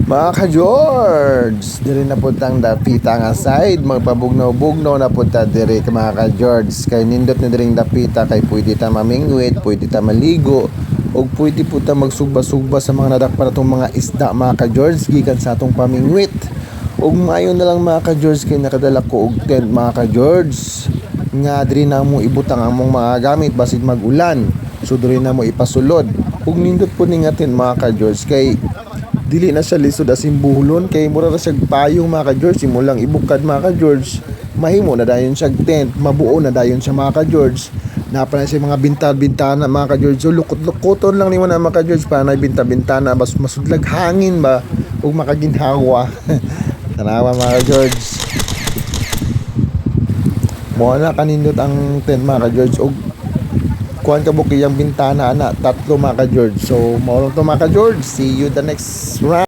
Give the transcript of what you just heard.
Mga ka-George, diri na pud tang dapita nga side, magpabugnaw-bugnaw na pud ta diri, mga ka-George. Kay nindot na diring dapita kay pwede ta mamingwit, pwede ta maligo, ug pwede pud ta magsugba-sugba sa mga nadakpan natong mga isda, mga ka-George, gikan sa atong pamingwit. Ug maayo na lang, mga ka-George, kay nakadala ko og tent, mga ka-George, nga diri na mo ibutang among mga gamit basin mag-ulan. So diri na mo ipasulod. Ug nindot pud ni nga tent, mga ka-George, kay dili na siya lisod asimbuhlon kay mura ra siya payong, mga ka-George. Imo lang ibukad, mga ka-George, mahimo na dayon siya tent, mabuo na dayon siya, mga ka-George. Naa pa na siya mga binta-bintana, mga ka-George. So lukot-lukoton lang nimo na, mga ka-George, para na binta-bintana bas masudlag hangin ba ug makaginhawa. Tanawa, mga ka-George, mo na kanindot ang tent, mga ka-George, ug kuan ka buki yung bintana ana, tatlo, mga ka-George. So mao lang to, mga ka-George. See you the next round.